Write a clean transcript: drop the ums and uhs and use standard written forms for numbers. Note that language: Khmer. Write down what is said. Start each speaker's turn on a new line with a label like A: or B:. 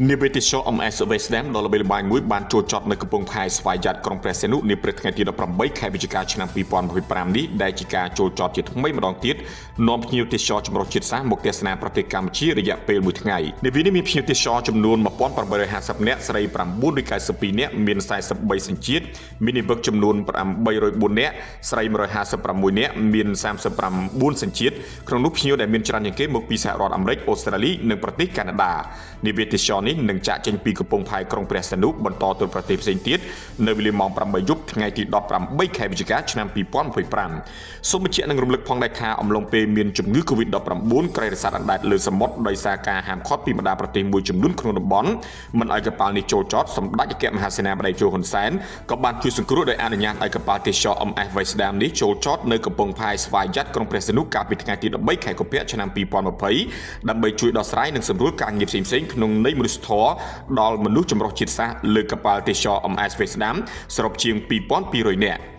A: នាវាទេសចរ MS Westdam ដ៏ល្បីល្បាញមួយបានចូលចតនៅកំពង់ផែស្វយ័តក្រុងព្រះសីហនុនាព្រឹកថ្ងៃទី18ខែវិច្ឆិកាឆ្នាំ2025នេះដែលជាការចូលចតជាថ្មីម្ដងទៀតនាំភ្ញៀវទេសចរចម្រុះជាតិសាសន៍មកទស្សនាប្រទេសកម្ពុជារយៈពេលមួយថ្ងៃនាវានេះមានភ្ញៀវទេសចរចំនួន1850នាក់ស្រី992នាក់មាន43សញ្ជាតិមាននាវិកចំនួន804នាក់ស្រី156នាក់មាន39សញ្ជាតិក្នុងនោះភ្ញៀវដែលមានច្រើនជាងគេមកពីសហរដ្ឋអាមេរិកអូស្ត្រាលីនិងប្រទេសកាណាដានាវាទេសចរនេះនឹងចាក់ចេញពីកំពង់ផែក្រុងព្រះសីហនុបន្តទៅប្រទេសផ្សេងទៀតនៅវេលាម៉ោង8យប់ថ្ងៃទី18ខែវិច្ឆិកាឆ្នាំ2025សូមបញ្ជាក់និងរំលឹកផងដែរថាអំឡុងពេលមានជំងឺ Covid-19 ក្រៃរសាត់អណ្ដែតលើសមុទ្រដោយសារការហាមឃាត់ពីបណ្ដាប្រទេសមួយចំនួនក្នុងតំបន់មិនឲ្យកប៉ាល់នេះចូលចតសម្ដេចអគ្គមហាសេនាបតីជោហ៊ុនសែនក៏បានជួយសង្គ្រោះដោយអនុញ្ញាតឲ្យកប៉ាល់ទេសចរ MS Westdam នេះចូលចតនៅកំពង់ផែស្វាយ័តក្រុងព្រះសីហនុកាលពីថ្ងៃទី13ខែកុម្ភៈឆ្នាំ2020ដើម្បីជួយដោះស្រាយនិងសម្រួលការងារផ្សេងៗក្នុងន័យមនុស្សធម៌ដល់មនុស្សចម្រុះជាតិសាសន៍លើកប៉ាល់ទេសចរ MS Westdam សរុបជាង2200នាក់។